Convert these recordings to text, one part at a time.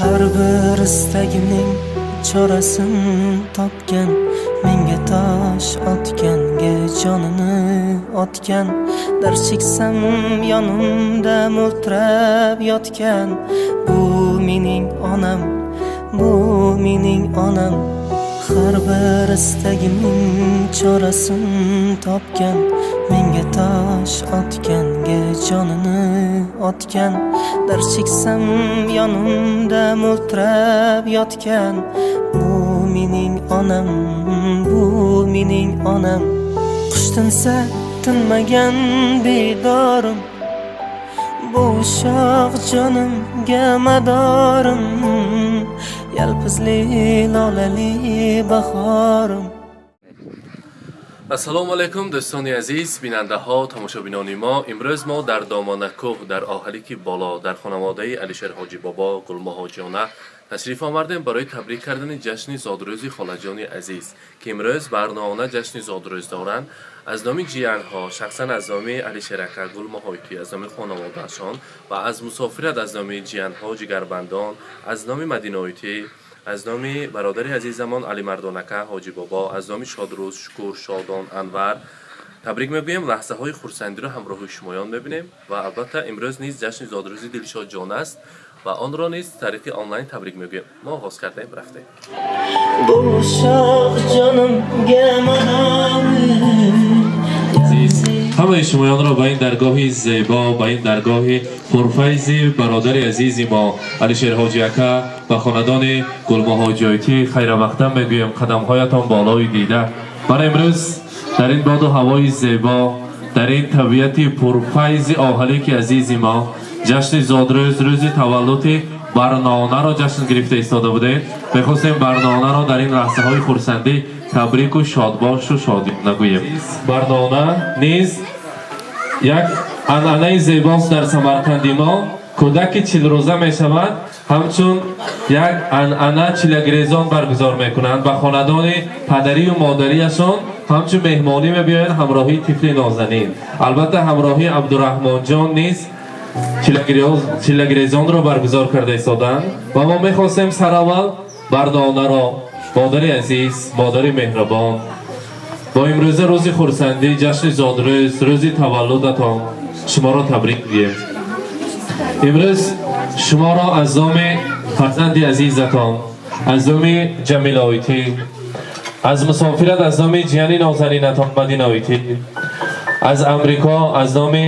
Har bir istagimning chorasin topgan, menga tosh otganga jonini otgan, dard cheksam yonimda mo'ltirab yotgan. Bu mening onam, bu mening onam. Har bir istagimning chorasin topgan, menga tosh otganga jonini otgan, dard cheksam yonimda mo'ltirab yotgan. Bu mening onam, bu mening onam. Qush tinsa tinmagan bedorim, bu ushoq jonimga madorim, yalpizli lolali bahorim. Ассалому алайкум, дӯстони азиз, бинандаҳо, тамошобинони мо. Имрӯз мо дар Доманакӯҳ, дар Оҳалики Боло, дар хонаводаи Алишер Ҳоҷибобо, Гулмоҳоҷиёна ташриф овардем барои табрик кардани ҷашни зодрӯзи холаҷони азиз, ки имрӯз барноона ҷашни зодрӯз доранд. Аз номи ҷиянҳо, шахсан аз номи Алишерака, Гулмоҳойтӣ, аз номи хонаводаашон ва аз мусофират, аз номи ҷиянҳо, ҷигарбандон, аз номи Мадиноитӣ, аз номи бародари азизамон Алимардонака Ҳоҷибобо, аз номи Шодрӯз, Шукур, Шодон, Анвар табрик мегӯем. Лаҳзаҳои хурсандиро ҳамроҳи шумоён мебинем ва албатта имрӯз низ ҷашни зодрӯзи Дилшодҷон аст ва онро низ тариқи онлайн табрик мегӯем. Мо оғоз кардем, рафтем. Bu ushoq jonimga madorim. Азиз, ҳамаи шумоёнро ба ин даргоҳи зебо, ба ин даргоҳи пурфайзи бародари азизи мо Алишер Ҳоҷи ака ва хонадони Гулмоҳоҷиёйтӣ хайрамақдам мегӯем. Қадамҳоятон болои дида. Мана имрӯз дар ин боду ҳавои зебо, дар ин табиати пурфайзи Оҳалики азизи мо ҷашни зодрӯз, рӯзи таваллуди Барнонаро ҷашн гирифта истода будем. Мехостем Барнонаро дар ин лаҳзаҳои хурсандӣ табрику шодбошу шодӣ нагӯем. Барнона низ як анъанаи зебост дар Самарқанди мо. Кӯдаки 40 рӯза мешавад, ҳамчун як анъана чилагирезон баргузор мекунанд. Ба хонадони падарию модариашон ҳамчун меҳмонӣ мебиёянд ҳамроҳии тифли нозанин. Албатта, ҳамроҳии Абдураҳмонҷон низ чилагирезонро баргузор карда истоданд ва мо мехостем сараввал Барнонаро, модари азиз, модари меҳрабон, бо имрӯза рӯзи хурсандӣ, ҷашни зодрӯз, рӯзи таваллудатон шуморо табрик гӯем. Имрӯз шуморо аз номи фарзанди азизатон, аз номи Ҷамилоитӣ, аз мусофират, аз номи ҷияни нозанинатон Мадиноитӣ, аз Амрико, аз номи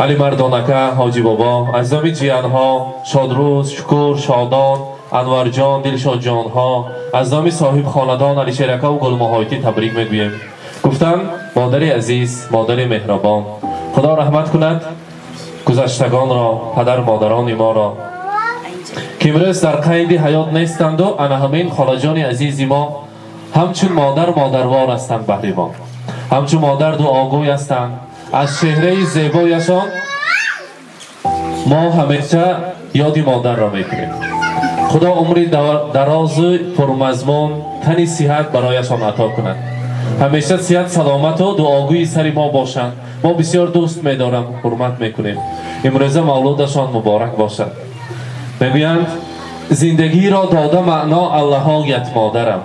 Алимардонака Ҳоҷибобо, аз номи ҷиянҳо Шодрӯз, Шукур, Шодон, Анварҷон, Дилшодҷонҳо, аз номи соҳибхонадон Алишеракаву Гулмоҳойтӣ табрик мегӯем. Гуфтан, модари азиз, модари меҳрабон, Худо раҳмат кунад гузаштагонро, падар модарони моро, ки имрӯз дар қайди ҳаёт нестанду ана ҳамин холаҷони азизи мо ҳамчун модар модарвор ҳастанд баҳри мо, ҳамчун модар дуогӯй ҳастанд. Аз чеҳраи зебояшон мо ҳамеша ёди модарро мекунем. Худо умри дарозу пурмазмун, тани сиҳат барояшон ато кунад. Ҳамеша сиҳат, саломату дуогӯи сари мо бошанд. Мо бисёр дӯст медорам, ҳурмат мекунем. Имрӯза мавлудашон муборак бошад. Мегӯянд, зиндагиро дода маъно аллаҳоят модарам,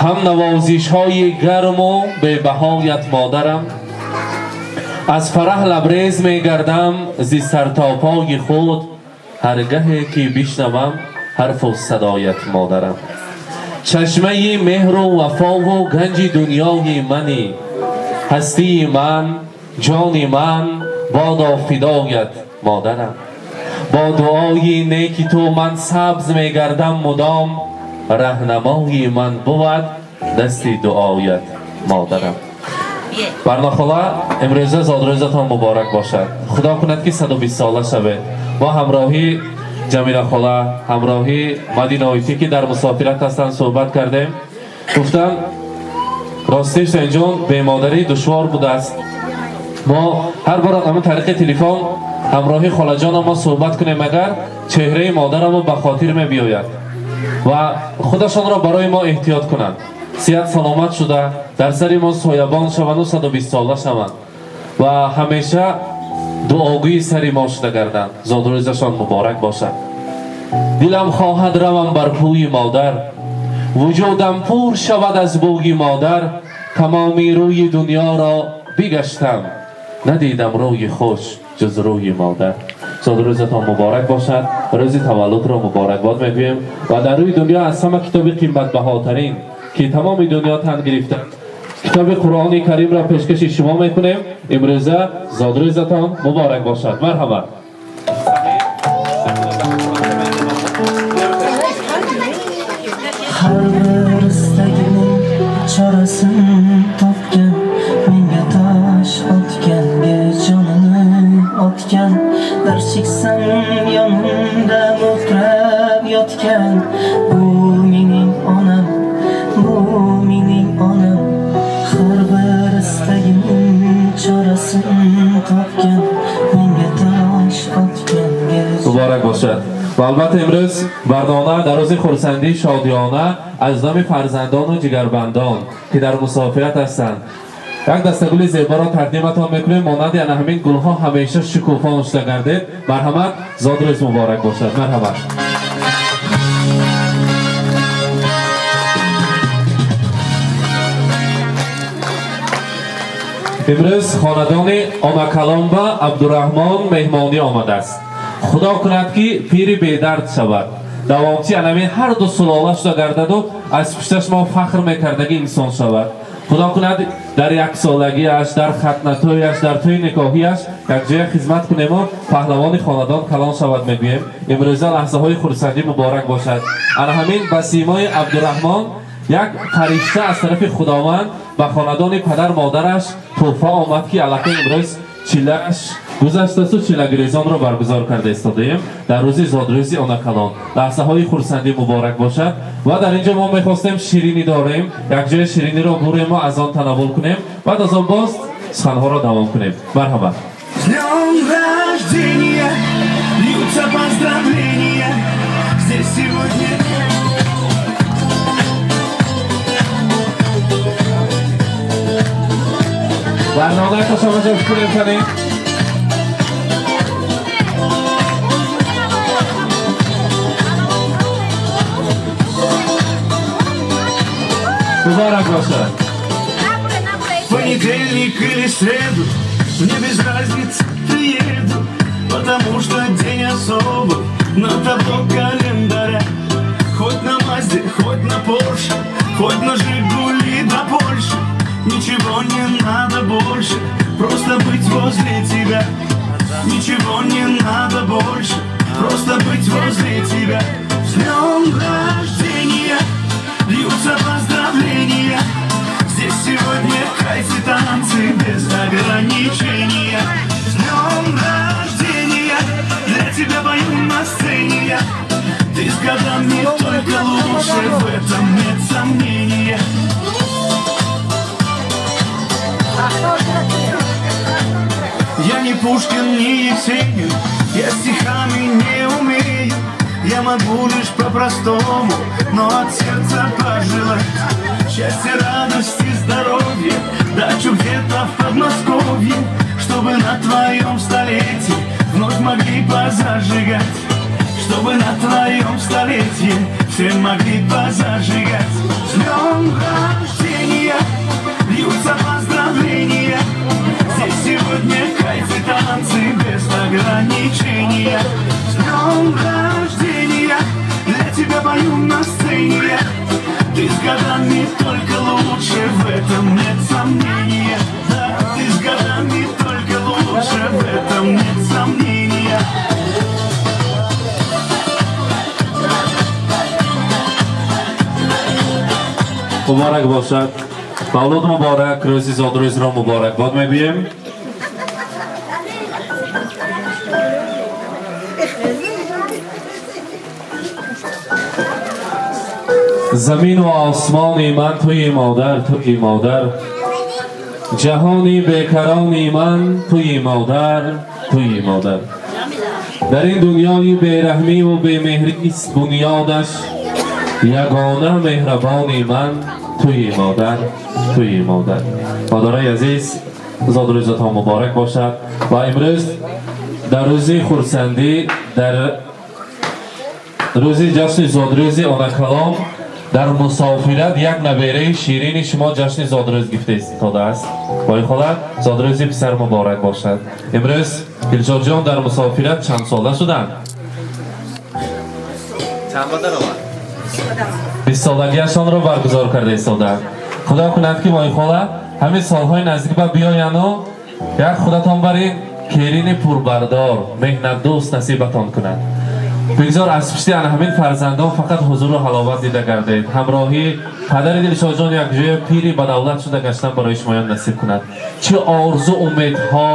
ҳам навозишҳои гарму бебаҳоят модарам. Аз фараҳ лабрез мегардам зи сартопои худ, ҳаргаҳе ки бишнавам ҳарфу садоят модарам. Чашмаи меҳру вафову ганҷи дунёи мани, ҳастии ман, ҷони ман бодо фидоят модарам. Бо дуои неки ту ман сабз мегардам мудом, раҳнамои ман бувад дасти дуоят модарам. Барнохола, имрӯза зодрӯзатон муборак бошад. Худо кунад, ки 120 сола шавед. Мо ҳамроҳи Ҷамила хола, ҳамроҳи Мадиноитӣ, ки дар мусофират ҳастанд, суҳбат кардем. Гуфтанд, ростӣ, Ҳусейнҷон, бемодарӣ душвор будааст. Мо ҳар бор ҳамин тариқи телефон ҳамроҳи холаҷонам мо суҳбат кунем, агар чеҳраи модарамо ба хотир мебиёяд ва худашонро барои мо эҳтиёт кунанд, сиҳат саломат шуда дар сари мо соябон шаванду 120 сола шаванд ва ҳамеша дуогӯи сари мо шуда гарданд. Зодрӯзашон муборак бошад. Дилам хоҳад равам бар кӯи модар, вуҷудам пур шавад аз бӯи модар. Тамоми рӯи дунёро бигаштам, надидам рӯи хуш ҷуз рӯи модар. Зодрӯзатон муборак бошад, рӯзи таваллудро муборакбод мегӯем ва дар рӯи дунё аз ҳама китоби қиматбаҳотарин ки тамоми дунё тан гирифта, китоби Қуръони Каримро пешкаши шумо мекунем. Имрӯза зодрӯзатон муборак бошад. Марҳамат. Har bir istagimning chorasin topgan, menga tosh otganga jonini otgan, dard cheksam yonimda mutrab yotgan. Bu mening onam, bu mening onam. Har bir istagimning chorasin topgan, menga tosh otganga Муборак бошад. Ва албатта имрӯз бардона дар рӯзи хурсандии шодиёна аз номи фарзандону ҷигарбандон, ки дар мусофират ҳастанд, як дастагули зеборо тақдиматон мекунем. Монанди ана ҳамин гулҳо ҳамеша шукуфон шуда гардед. Марҳамат, зодрӯз муборак бошад. Марҳамат. Имрӯз хонадони Онакалонба Абдураҳмон меҳмонӣ омадааст. Худо кунад, ки пири бедард шавад, давомчи анамин ҳар ду сулола шуда гардаду аз пушташ мо фахр мекардаги инсон шавад. Худо кунад, дар яксолагиаш, дар хатнатӯяш, дар тӯи никоҳияш якҷоя хизмат кунему паҳлавони хонадон калон шавад мегӯем. Имрӯза лаҳзаҳои хурсандӣ муборак бошад. Ана ҳамин ба симои Абдураҳмон як фаришта аз тарафи Худованд ба хонадони падар модараш тӯҳфа омад, ки аллакай имрӯз чилаш гузаштасту чилагирезонро баргузор карда истодаем дар рӯзи зодрӯзи Онакалон. Лаҳзаҳои хурсандӣ муборак бошад. Ва дар ин ҷо мо мехостем, ширинӣ дорем, якҷоя шириниро бурему аз он танаввул кунем, баъд аз он боз суханҳоро давом кунем. Марҳамат. С днем рождения, льются поздравления. Здесь сегодня Барнома хушомаҷо кунем канем. Муборак бошад. Понедельник или среду, мне без разницы, приеду, потому что день особый на табло календаря. Хоть на Мазде, хоть на Порше, хоть на Жигули до Польши, ничего не надо больше, просто быть возле тебя. Ничего не надо больше, просто быть возле тебя. С днем рождения, льются поздравления. Здесь сегодня кайф и танцы без ограничения. С днем рождения, для тебя пою на сцене я. Ты с годами только лучше, в этом нет сомнения. Я не Пушкин, не Есенин, я стихами не умею. Я могу лишь по-простому, но от сердца пожелать счастья, радости, здоровья, дачу где-то в Подмосковье, чтобы на твоем столетии вновь могли позажигать, чтобы на твоем столетии все могли позажигать. С днем рождения, льются поздравления. Здесь сегодня кайф и танцы без ограничения. С днем рождения, для тебя пою на сцене я. Ты с годами только лучше, в этом нет сомнения. Да, ты с годами только лучше, в этом нет сомнения. Муборак бошад, мавлуд муборак, рӯзи зодрӯзро муборакбод мегӯем. Замину осмони ман туи модар, туи модар, ҷаҳони бекарони ман туи модар, туи модар. Дар ин дунёи бераҳмиву бемеҳрист бунёдаш, ягона меҳрабони ман туи модар, туи модар. Модарои азиз, зодрӯзатон муборак бошад. Ва имрӯз дар рӯзи хурсандӣ дар Рӯзи ҷашни зодрӯзи онакалом дар мусофират як набераи ширини шумо ҷашни зодрӯз гирифта истодааст. Вой хола, зодрӯзи писар муборак бошад. Имрӯз Дилшодҷон дар мусофират чанд сола шуданд? Чанд ба даромад? 20 солагиашонро баргузор карда истодаанд. Худо кунад ки вой хола ҳамин солҳои наздик ба биёяну як худатон барин келини пурбардор, меҳнатдӯст насибатон кунад. Бигзор аз пушти ана ҳамин фарзандон фақат ҳузуру ҳаловат дида гардед. Ҳамроҳии падари Дилшодҷон якҷоя пири бадавлат шуда гаштан барои шумоён насиб кунад. Чӣ орзу умедҳо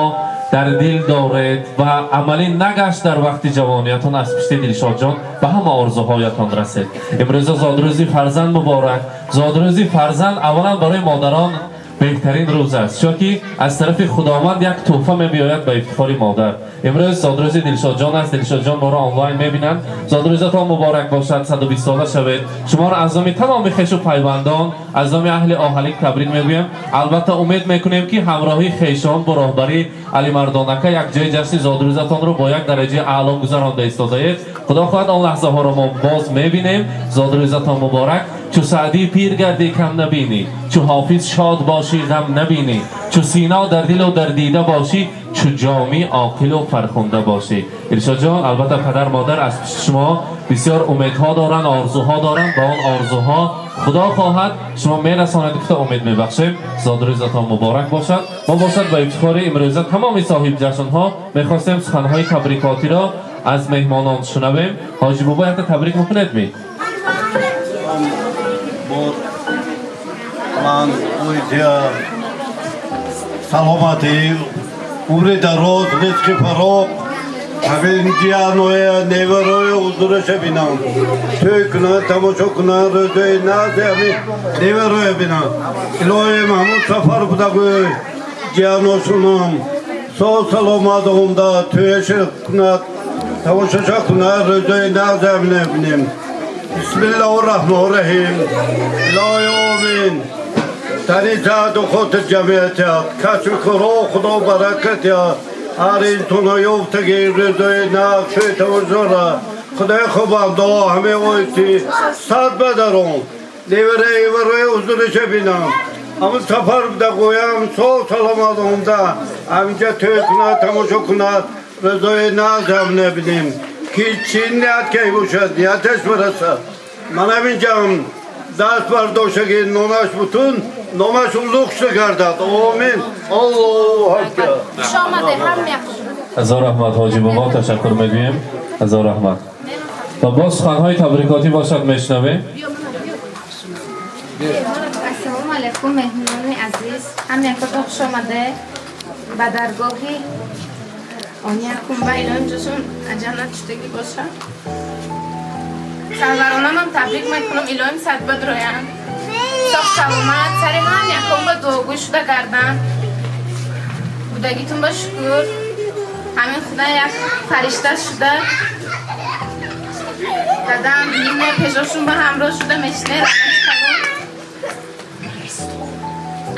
дар дил доред ва амалӣ нагашт дар вақти ҷавониятон, аз пушти Дилшодҷон ба ҳама орзуҳоятон расед. Имрӯза зодрӯзи фарзанд муборак. Зодрӯзи фарзанд аввалан барои модарон беҳтарин рӯз аст, чунки аз тарафи Худованд як тӯҳфа мебиёяд ба ифтихори модар. Имрӯз зодрӯзи Дилшодҷон аст. Дилшодҷон моро онлайн мебинанд. Зодрӯзатон муборак бошад, 120 сола шавед. Шуморо аз номи тамоми хешу пайвандон, аз номи аҳли Оҳалик табрик мегӯям. Албатта умед мекунем, ки ҳамроҳи хешон бо роҳбарии Алимардонака якҷои ҷашни зодрӯзатонро бо як дараҷаи аъло гузаронда истодаед. Худо хоҳад он лаҳзаҳоро мо боз мебинем. Зодрӯзатон муборак. Чу Саъдӣ пир гардӣ кам набинӣ, чу Ҳофиз шод бошӣ ғам набинӣ, чу Сино дар дилу дар дида бошӣ, чу Ҷомӣ оқилу фархунда бошӣ. Дилшодҷон, албатта падар модар аз пишти шумо бисёр умедҳо доранд, орзуҳо доранд. Ба он орзуҳо Худо хоҳад шумо мерасонед, гуфта умед мебахшем. Зодрӯзатон муборак бошад. Мо бошад ба ифтихори имрӯза тамоми соҳиб ҷашнҳо мехостем суханҳои табрикотиро аз меҳмонон шунавем. Ҳоҷи бобо, якта табрик мекунед ми? Бор ман уйдия саломатӣ, умри дароз, ризқи фароғ, ҳамин ҷияноя, невароя ҳузураша бинам, тӯй кунанд, тамошо кунанд, рӯзои нази ҳамин невароя бинам. Илоҳим, ҳамун сафар будагӯй ҷияношунам соғ саломат омда тӯяша кунад, тамошоша кунад, рӯзои нази ҳамина бинем. Бисмиллоҳу раҳмону раҳим. Илоҳи омин. Тани саҳату хотир ҷамъият, касби коро Худо баракат диҳад. Ҳар инсоно ёфтаги рӯзои нағз шӯй тамошора Худои хубам дуо ҳаме оити сад бадаром невараи варои ҳузураша бинам. Ҳамун сафар буда гӯям соғ саломат омда ҳаминҷа тӯй кунад, тамошо кунад, рӯзои нағз ҳам набинем, ки чӣ ният ки бошад, нияташ барасад. Ман ҳаминҷам даст бардоштаги нонаш бутун, номаш улуғ шуда гардад. Омин. Аллоҳу акбар. Хуш омаде ҳам. Ҳазор раҳмат, ҳоҷи бобо, ташаккур мегӯем. Ҳазор раҳмат. Ва боз суханҳои табрикотӣ бошад мешунавем. Ассалому алайкум, меҳмонони азиз. Ҳам якотон хуш омаде ба даргоҳи ониякум ба илоҳим ҷошон ҷаннат шудагӣ бошад. Сарваронамам табрик мекунам, илоҳим садбад роянд. Соғ саломат, сари ҳам якон ба дуогӯй шуда гарданд. Будагитон ба шукр. Ҳамин худа як фаришта шуда дадам биме пешошун ба ҳамроҳ шуда мешине, раҳмати калон.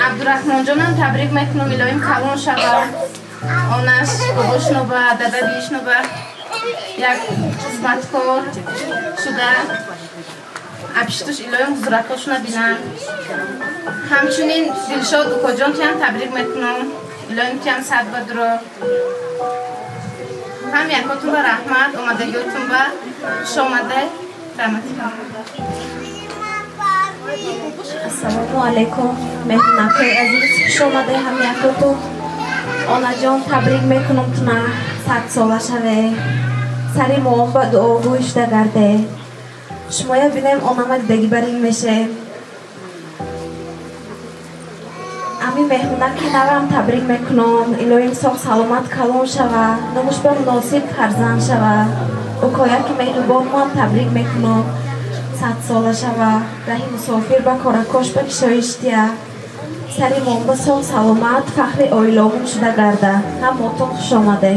Абдурахмонҷонам табрик мекунам, илоҳим калон шавад. Онаш бобошноба, дада биишноба як хизматкор шуда апиштуш илоҳим ҳузуракошона бинанд. Ҳамчунин Дилшод укоҷон тиам табрик мекунам, илоҳим тиам садбадро. Ҳам якотун ба раҳмат, омадагиотун ба хуш омада, раҳмати калон. Ассалому алайкум, меҳмонакои азиз, хуш омаде ҳам якотун. Онаҷон, табрик мекунам туна, 100 сола шаве, сари моом ба дуогӯй шуда гарде. Шумоя бинем, онама дидагӣ барин мешем. Ами меҳмонаки навам табрик мекунам, илоҳим соғ саломат калон шава, номуш ба муносиб фарзанд шава. Укояки меҳрубонмоам табрик мекунам, 100 сола шава, раҳи мусофир ба коракош ба кишоиш дия, сари момба соғ саломат фахри оиломон шуда гарда. Ҳамотон хуш омаде.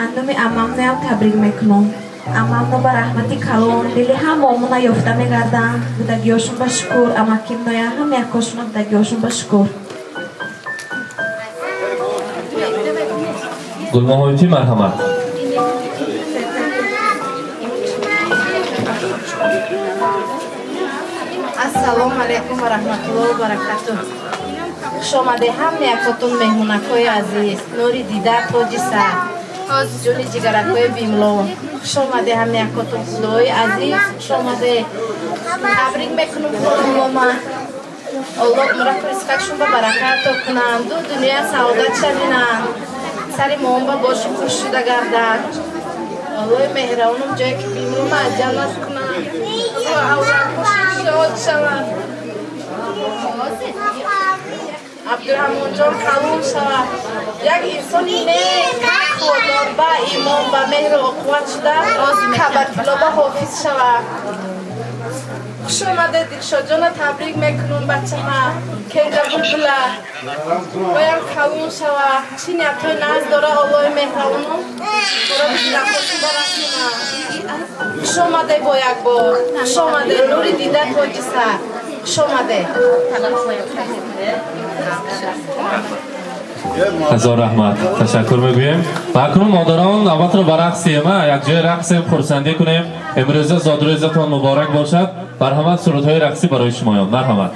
Аннуми амамноям табрик мекунам. Амамно ба раҳмати калон, дили ҳамомона ёфта мегарданд. Будагиёшон ба шукр, амакимноя ҳам якошона будагиёшон ба шукр. Гулмоҳоитӣ, марҳамат. Ассалому алайкум ва раҳматуллоҳи ва баракатуҳ. Хуш омадед ҳама якотун меҳмонакҳои азиз, нури дида, тоҷи сар, ҷони ҷигаракҳои бимло. Хуш омадед ҳама якотун, худои азиз, хуш омадед. Табрик мекунам хонумома. Аллоҳ умра ризқашон ба баракат кунанд, ду дунё саодат шавинанд, сари моон ба бошу хуш шуда гарданд. Аллоҳи меҳрабонум ҷое ки бимлома аз ҷаннат кунанд. Шод шавад. Абдурраҳмонҷон калон шавад. Як инсони нек, тақводор, ба имон, ба меҳру оқувват шуда, кабатилоба ҳофиз шавад. Хуш омадед, Дилшодҷона табрик мекунам бачама. Кенҷа булбула. Боям калон шавад. Чӣ ниятҳои нағз дора Аллоҳи меҳрабонум. Хуш омадед бо як бор. Хуш омадед, нури дида, тоҷи сар. Хуш омадед. Ҳазор раҳмат, ташаккур мегӯем. Ва акнун модарон навбатро ба рақсем, якҷоя рақсем, хурсандӣ кунем. Имрӯза зодрӯзатон муборак бошад. Марҳамат, сурудҳои рақсӣ барои шумоён. Марҳамат.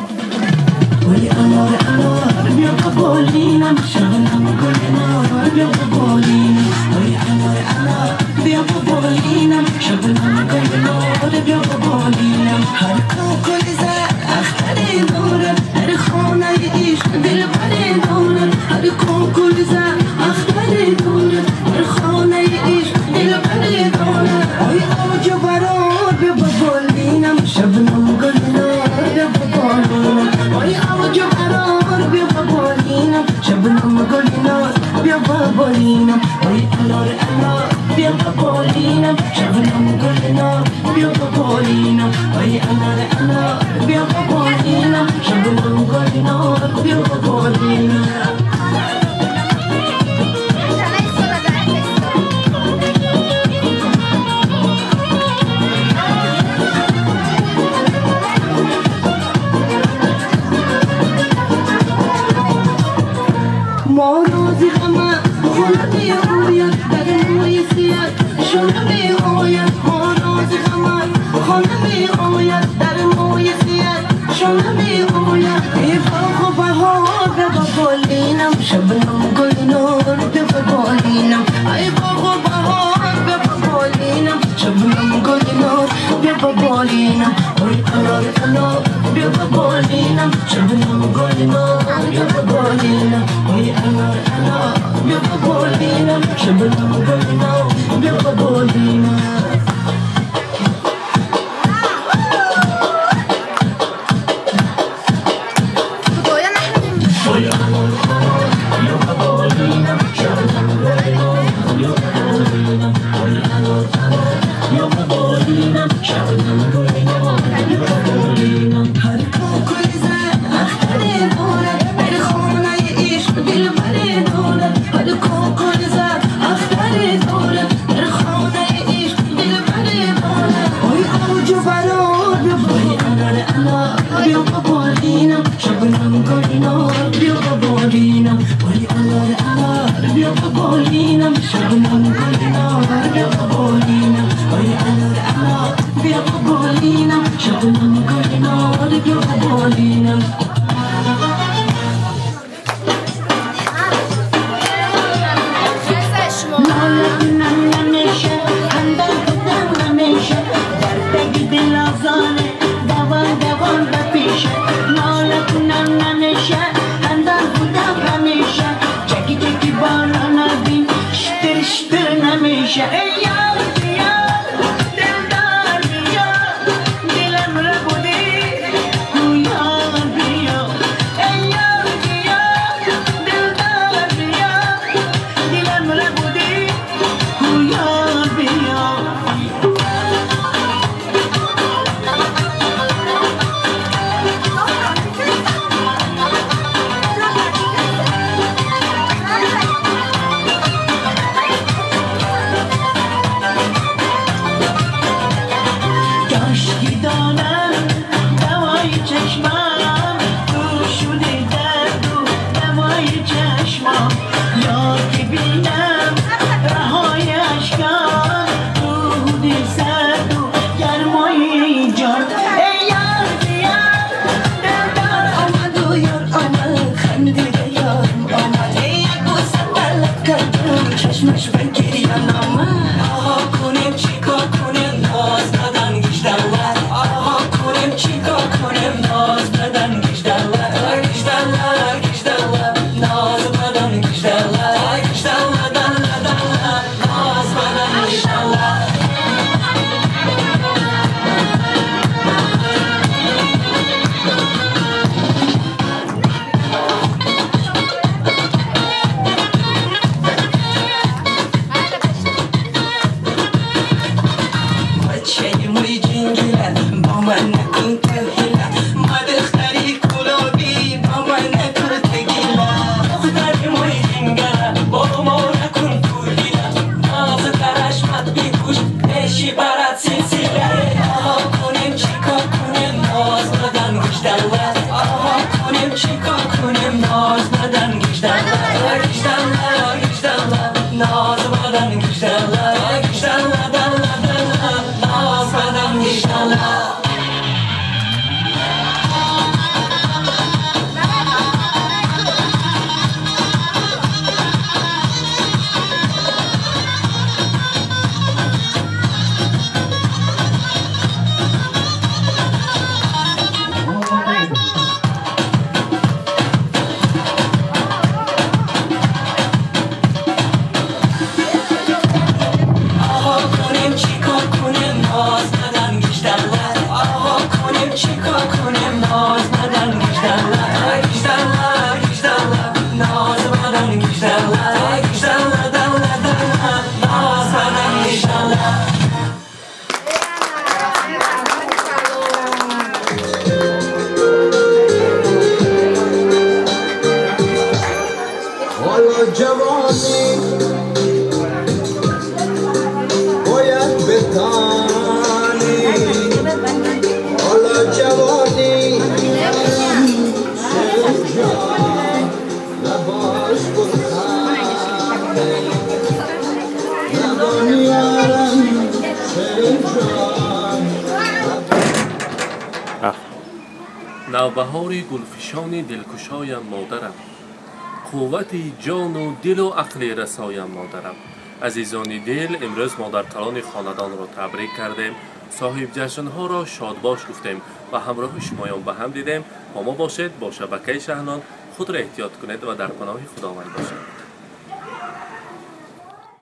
چشمش به گریه نامد. آقا کنیم چیکار کنیم ناز بدن گیجدلا، آقا کنیم چیکار کنیم ناز بدن گیجدلا، گیجدلا گیجدلا ناز بدن گیجدلا، گیجدلا دلا دلا ناز بدن گیجدلا. Навбаҳори гулфишони дилкушоям модарам, қуввати ҷону дилу ақли расоям модарам. Азизони дил, имрӯз модаркалони хонадонро табрик кардем, соҳибҷашнҳоро шодбош гуфтем ва ҳамроҳи шумоён ба ҳам дидем. Бо мо бошед, бо шабакаи Шаҳнон. Худро эҳтиёт кунед ва дар паноҳи Худованд бошед.